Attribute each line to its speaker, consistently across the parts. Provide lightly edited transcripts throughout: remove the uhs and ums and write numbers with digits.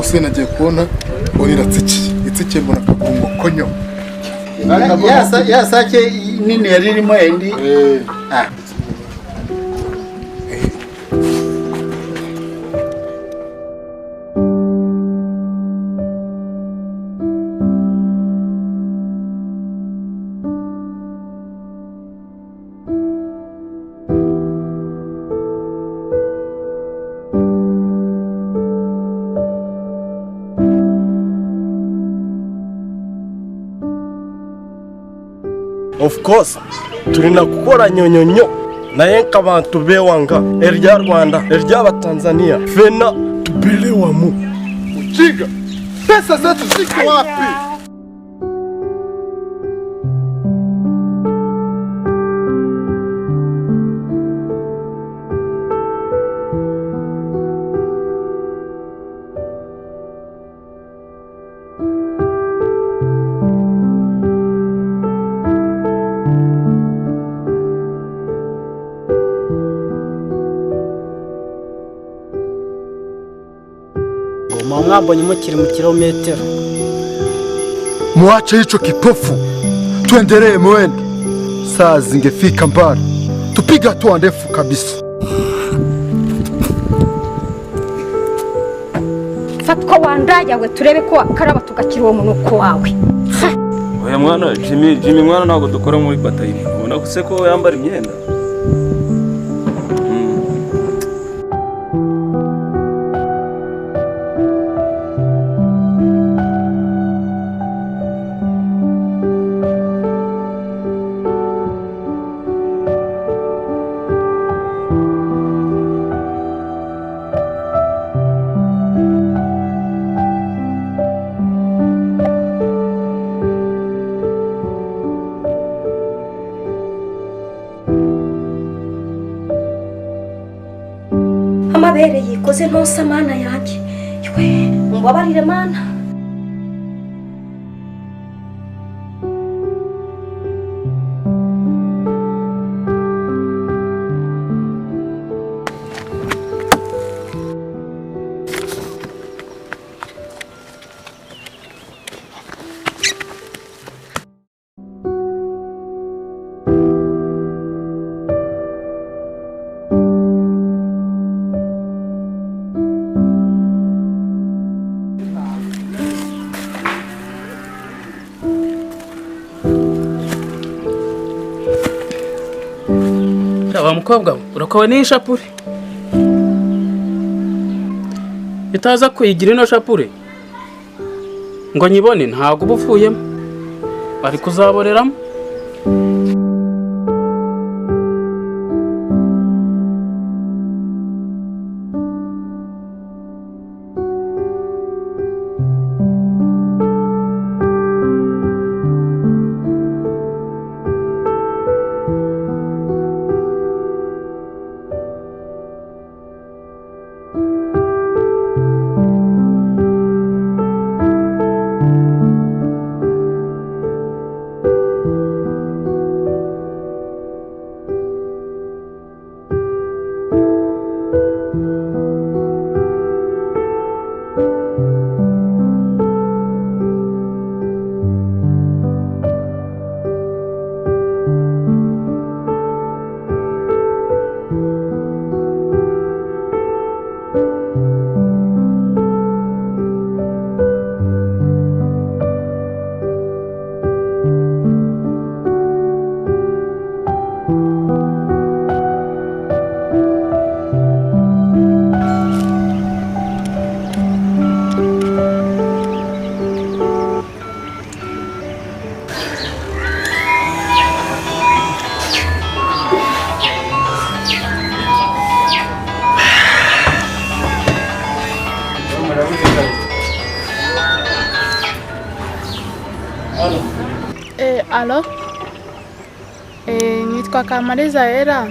Speaker 1: Rwose nagiye kubona mbona iratsikiye, itsikiye mbona akaguru ngo konyo.
Speaker 2: Ya sake nini yari irimo indi.
Speaker 1: Eh.
Speaker 2: Ah.
Speaker 3: Of course tulina kukola nyonyonyo, naye nk'abantu bewanga erya Rwanda, ery'Abatanzania, fena tubelewamu.
Speaker 1: Ujinga! Pesa zetu ziko wapi?
Speaker 4: Muba mwambonye mukiri mu kirometero.
Speaker 1: Muache hicho kipofu, tuendelee mwendo. Saa zingefika mbali, tupiga hatua ndefu kabisa.
Speaker 5: Fatwa wandaya we, turebe ko wakaraba tugakira uwo munuko wawe.
Speaker 6: Oya mwana, Jimmy, Jimmy mwana, ntabwo dukora muri batayi. Ubona se ko yambara imyenda?
Speaker 5: Amabere yikoze ntonsa, Mana yanjye we, mumbabarire Mana.
Speaker 7: Wa mukobwa we, urakowe n'iyi shapure, itaza kuyigira ino shapure ngo nyibone, ntabwo uba uvuyemo, bari kuzaboreramo.
Speaker 8: Alo? Nitwa Kamariza Era.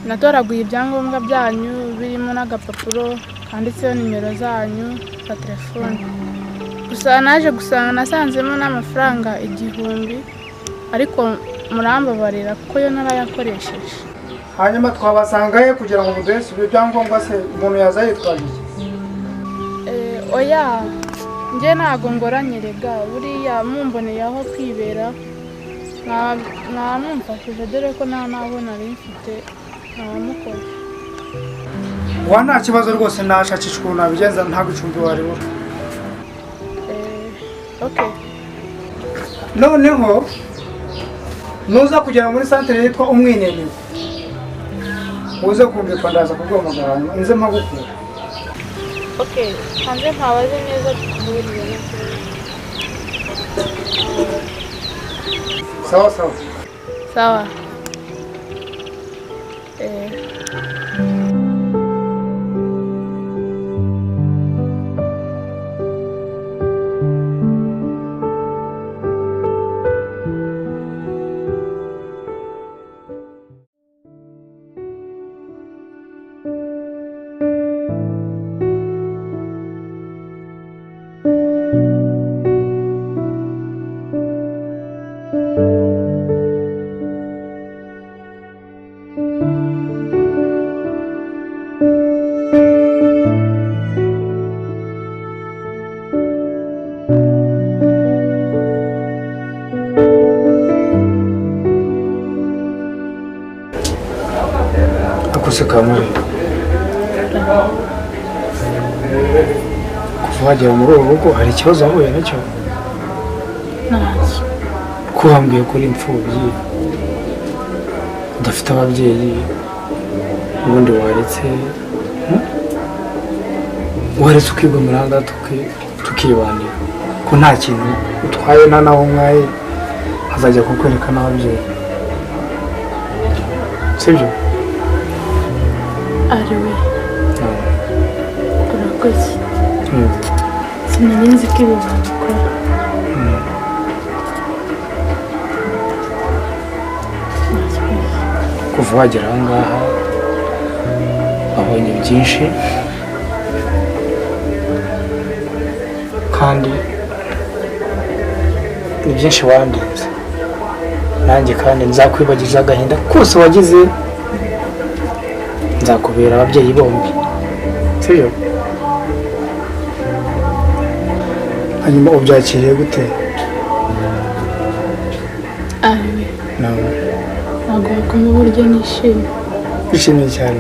Speaker 8: Natoraguye ibyangombwa byanyu birimo n'agapapuro kanditseho nimero zanyu za telefone. Gusa naje gusanga nasanzemo n'amafaranga 1000, ariko murambabarira kuko yo narayakoresheje.
Speaker 9: Hanyuma twabasanga he kugira ngo muduhe ibyo byangombwa se? Umuntu yaza yitwaje iki?
Speaker 8: Oya njye ntago ngoranye rega, buriya mumboneye aho kwibera mwamumfashije, dore ko nta nabo nari mfite mwamukora.
Speaker 9: Wa nta kibazo rwose, nashakisha ukuntu nabigenza ntabwo icumbi waribura.
Speaker 8: Okay.
Speaker 9: Noneho nuza kugera muri santere yitwa Umwinene, uze kumbikwa ndaza kuguhamagara hanyuma nze mpagukura.
Speaker 8: Okay, hanze ntabaze neza duhurire.
Speaker 9: Sawa sawa.
Speaker 8: Sawa.
Speaker 9: Kamuri, kuva wagera muri uru rugo hari ikibazo wahuye nacyo?
Speaker 8: Ntacyo.
Speaker 9: Ko wambwiye ko uri imfubyi udafite ababyeyi, ubundi waretse ukigomera aha ngaha tukibanira, ko nta kintu utwaye nta naho umwaye, azajya kukwereka n'ababyeyi, sibyo?
Speaker 8: Ari we urakoze, sinari nzi ko ibi babikora.
Speaker 9: Kuva wagera aha ngaha wabonye byinshi, kandi ni byinshi wandinze nanjye, kandi nzakwibagiza agahinda kose wagize, nzakubera ababyeyi bombi, sibyo? Hanyuma ubyakiriye gute?
Speaker 8: Ari we ntabwo wakoma uburyo nishimye.
Speaker 9: Nishimye cyane.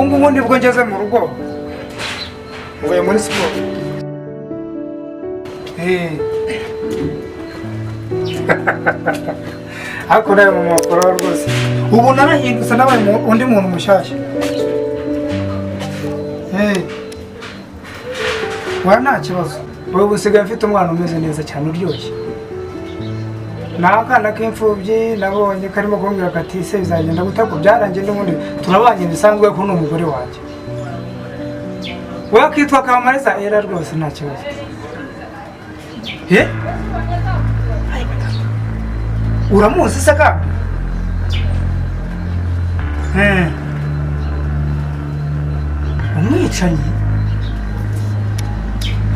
Speaker 9: Ubu ngubu nibwo ngeze mu rugo, mvuye muri siporo. Ariko nawe mu makuru rwose ubu narahindutse, nabaye undi muntu mushyashya. Wa nta kibazo, ubu usigaye mfite umwana umeze neza cyane uryoshye. Ni akana k'imfubyi nabonye karimo kumbwira kati se bizagenda gute, ko byarangiye n'ubundi turabanye bisanzwe ko ni umugore wanjye. We akitwa Kamariza era rwose nta kibazo. Uramuzi se kandi? Umwicanyi?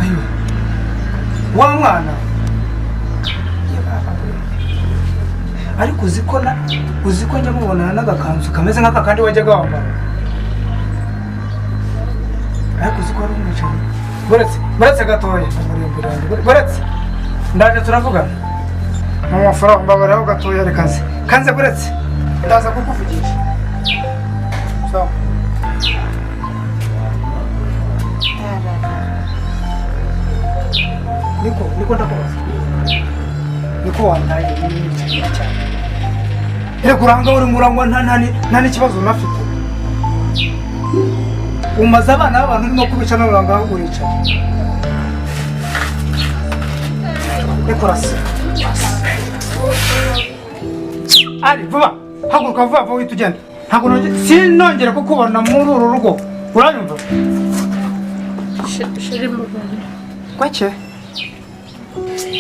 Speaker 9: Ayo wa mwana. Ariko uziko njya mubonana n'agakanzu kameze nk'aka kandi wajyaga wambara. Ariko uziko ari umwicanyi. Buretse gatoya, buretse ndaje turavugana. Mu mafaranga mbabaraho gatoya, reka nze kanze, buretse ndaza kukuvugisha. Sawa. Niko ndakubaza. Niko wandaye n'umwicanyi cyane. Reka uranga uri murangwa nta n'ikibazo unafite. Umaze abana b'abantu urimo kubica none uranga uricaye. Reka urasa. Ari vuba, haguruka vuba vuba uhita ugenda. Ntabwo sinongera kukubona muri uru rugo. Uranyumva?
Speaker 8: Shiri mubone.
Speaker 9: Kwake?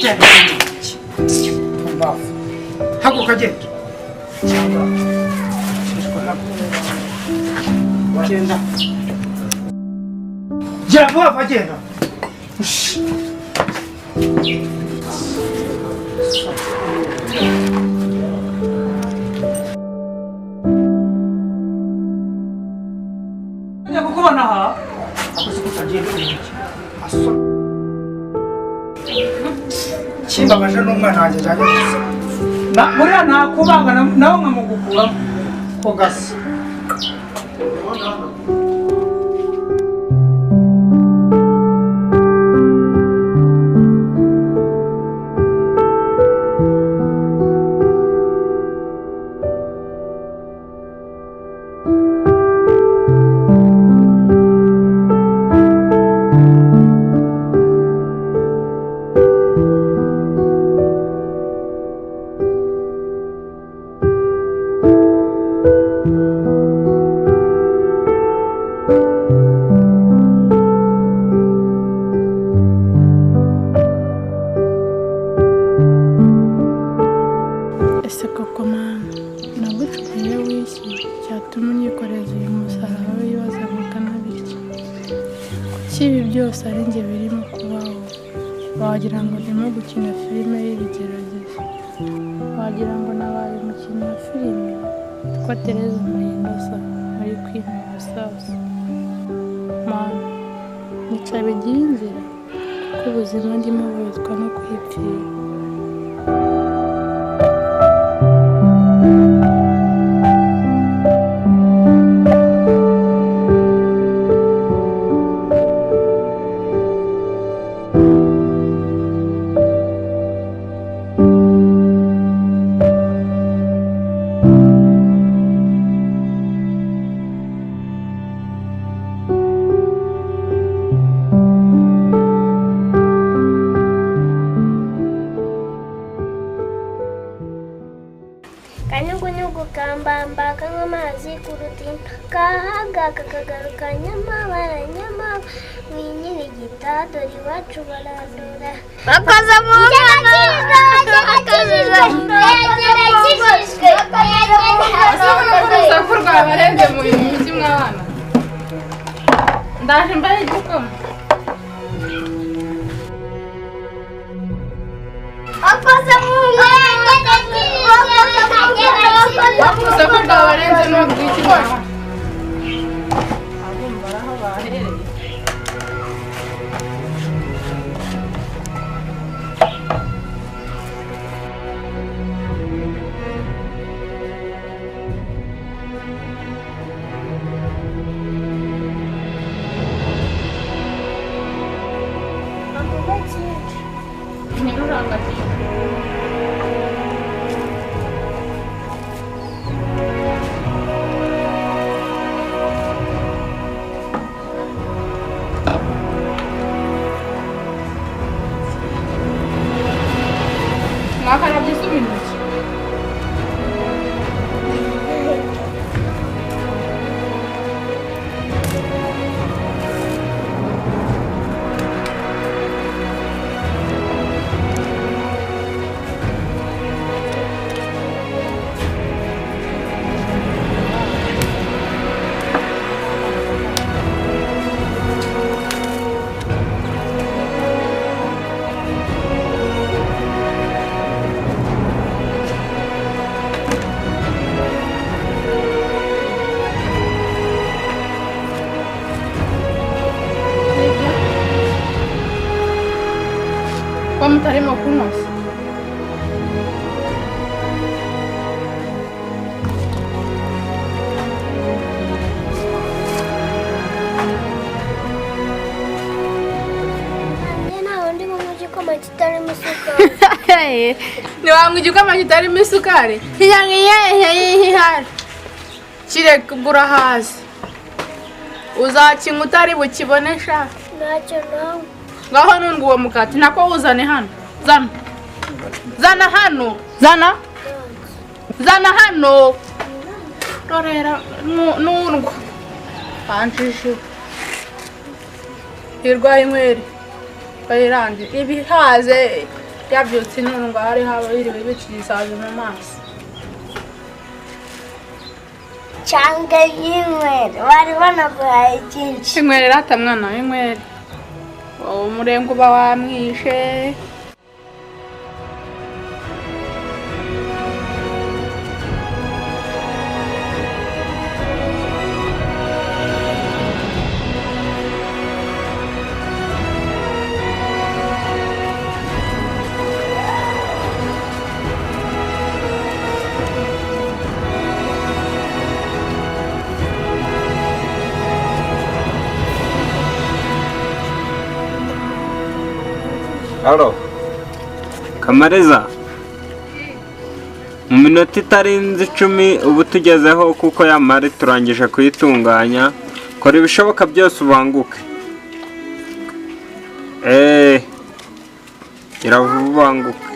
Speaker 9: Genda. Haguruka genda. Cyangwa genda. Gera vuba vuba genda. Njya kukubona aha. Kimbabaje n'umwana wanjye ajyanye gusa. Buriya nakubanga nawe nkamugukuramo ko gasa.
Speaker 8: Ese koko mana, nagucumuye w'iki cyatuma unyikoreza uyu musaraba w'ibibazo bingana bitya? Kuki ibi byose ari njye birimo kubaho? Wagira ngo ndimo gukina filime y'ibigeragezo. Wagira ngo nabaye umukinnyi wa filime witwa Tereza Muhindosa muri Kwima Ibisasu. Mana, nica bigira inzira kuko ubuzima ndimo burutwa no kwipfira.
Speaker 10: Kanyugunyugu kambamba kanywa amazi ku rutimba kahaga kakagaruka nyamabara nyamabara mwinyirigita dore iwacu barandura. Bakoze mu nkono.
Speaker 8: Urusaku rwabarenze mu mujyi mw'abana. Ndaje mbahe igikoma.
Speaker 10: Bakoze mu nkono.
Speaker 8: Urusaku rwabarenze ni urw'iki mwana? Abumva aho baherereye. Ko mutarimo kunywa se?
Speaker 10: Njye ntawe ndi bunywe igikoma kitarimo isukari.
Speaker 8: Ntiwanywa igikoma kitarimo isukari? Kireka ugura hasi. Uzakinywa utari bukibone sha.
Speaker 10: Ntacyo nawe.
Speaker 8: Ngaho nundwa uwo mukati nako wuzane hano. Zana. Zana hano. Zana. Zana hano. Rorera nundwa. Anjije. Hirwa inywere. Bayiranje. Ibihaze yabyutse nundwa hari haba biriwe biciye isazi mu maso.
Speaker 10: Cyangwa yinywere. Bari banaguhaye byinshi.
Speaker 8: Inywere rata mwana inywere. Uwo murengo uba wamwishe.
Speaker 11: Halo Kamariza, mu minota itarenze 10 ubu tugezeho kuko ya mari turangije kuyitunganya. Kora ibishoboka byose ubanguke. Iravubanguka.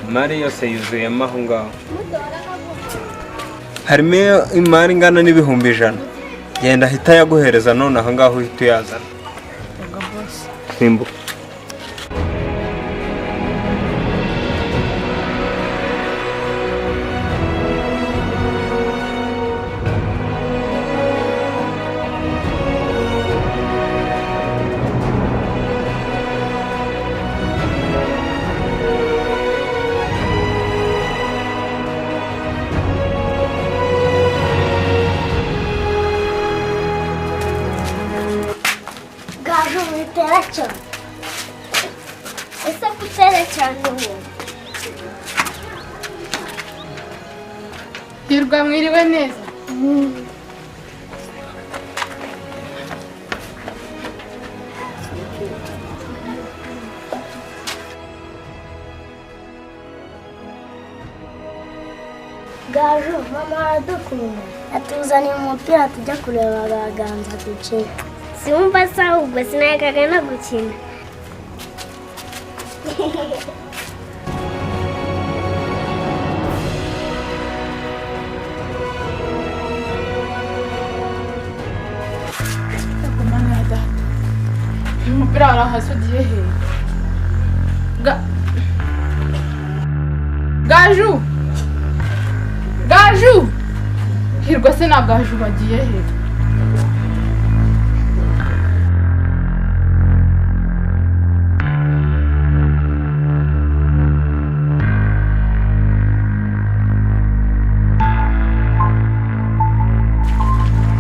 Speaker 11: Imari yose yuzuyemo aho ngaho. Harimo imari ingana n'100,000. Genda ahita yaguhereza none aho ngaho uhita uyazana. Simbuka.
Speaker 10: Ese kutera cyane ubu.
Speaker 8: Hirwa mwiriwe neza.
Speaker 10: Gaju, mama aradukunda. Atuzaniye umupira tujya kureba abaganza dukina. Siwumva se ahubwo sinarekaga no gukina.
Speaker 8: Umupira warahasi ugiye he? Gaju! Gaju! Hirwa se na Gaju bagiye he?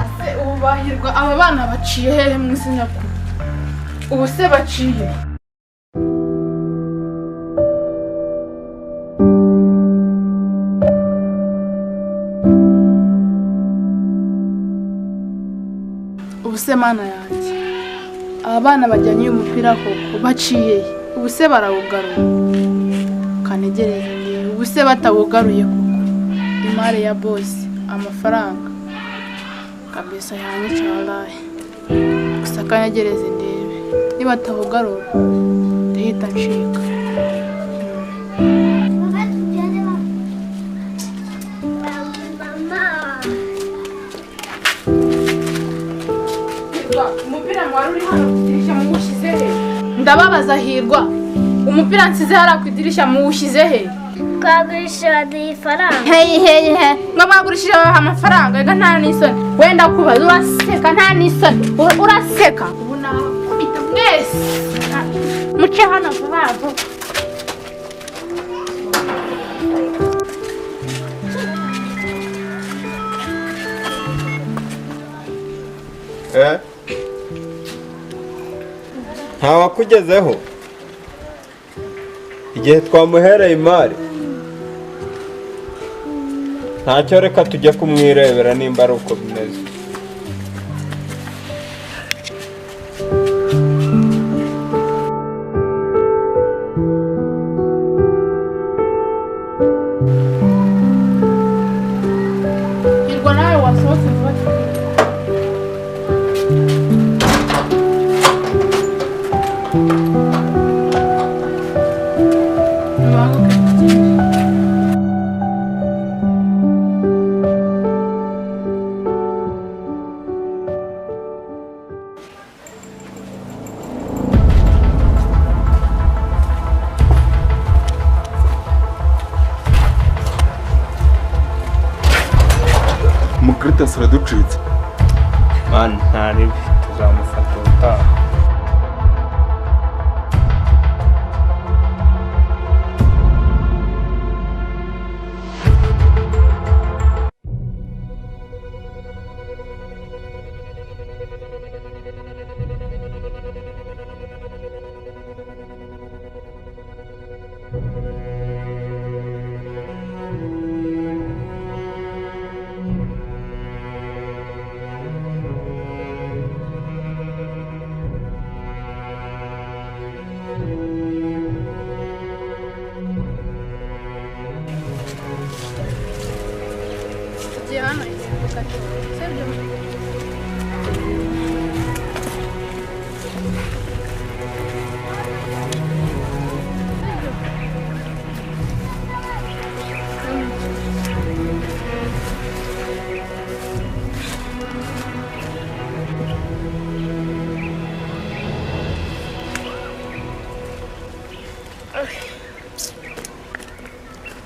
Speaker 8: Ase ubu bahirwa aba bana baciye hehe mu izina ku? Ubu se baciye? Ubu se mana yanjye, aba bana bajyanye uyu mupira koko baciye he? Ubu se barawugarura? Kanegereze ndebe. Ubu se batawugaruye koko, imari ya bosi, amafaranga kabisa yanyica walahi. Gusa kanegereze ndebe, nibatawugarura ndahita ncika.
Speaker 10: Mama, tujyane mama.
Speaker 8: Hirwa, umupira wari uri hano ku idirishya muwushyize he? Ndababaza Hirwa, umupira nsize hariya ku idirishya muwushyize he?
Speaker 10: Twagurishije baduha ifaranga.
Speaker 8: Heyi heyi he, ngo mwagurishije babaha amafaranga, reka nta n'isoni. Wenda kubaza uraseka nta n'isoni, uraseka. Ubu nakubita mwese. Muce hano vuba vuba.
Speaker 11: Eh? Ntawakugezeho igihe twamuhereye imari, ntacyo, reka tujye kumwirebera nimba ari uko bimeze.
Speaker 8: Hirwa, nawe wasohotse vuba cyane. Mubanguke tugende.
Speaker 1: Mukritasi araducitse.
Speaker 11: Mani, nta ribi, tuzamufata ubutaha.
Speaker 8: Tugiye hano sibyo?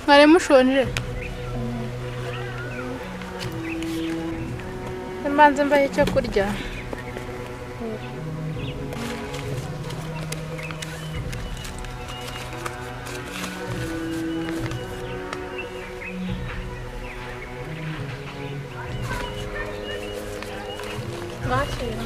Speaker 8: Mwari mushonje? Mbanze mbahe icyo kurya. Bakira.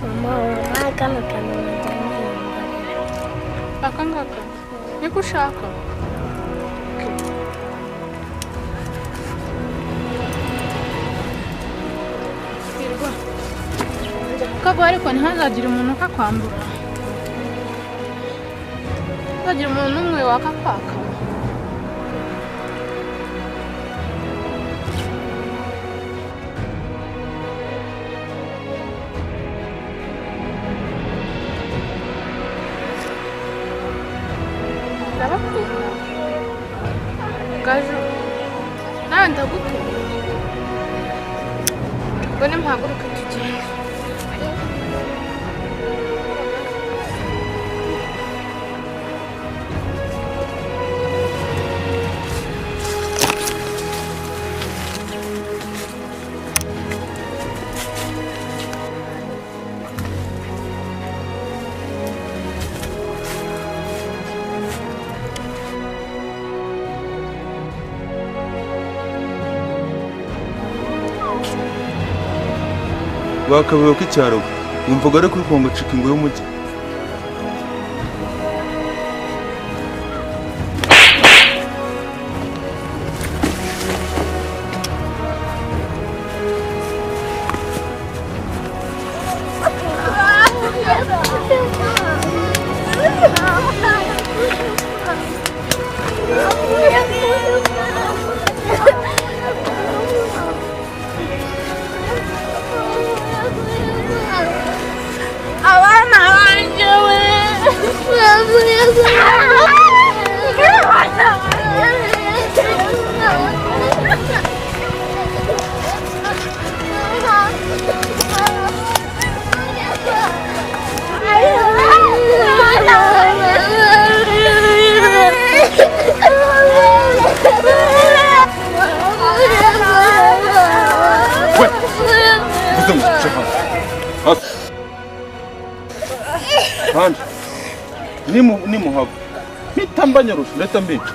Speaker 10: Mama, wampaye kano kantu nkajya niyambarira.
Speaker 8: Aka ngaka niko ushaka? Hirwa, kaguha ariko ntihazagire umuntu ukakwambura, ntihazagire umuntu n'umwe wakakwaka. Ndabakunda Gaju, nawe ndagukunda. Ngo nimuhaguruke tugende.
Speaker 12: Wakabeho k'icyaro wumvaga ari kuri kongo cika ingo y'umujyi.
Speaker 10: Abana banjye we.
Speaker 12: Mvuze ngo uce hano. Hasi. Hanze. Nimuhava mpita mbanyarusha ndahita mbica.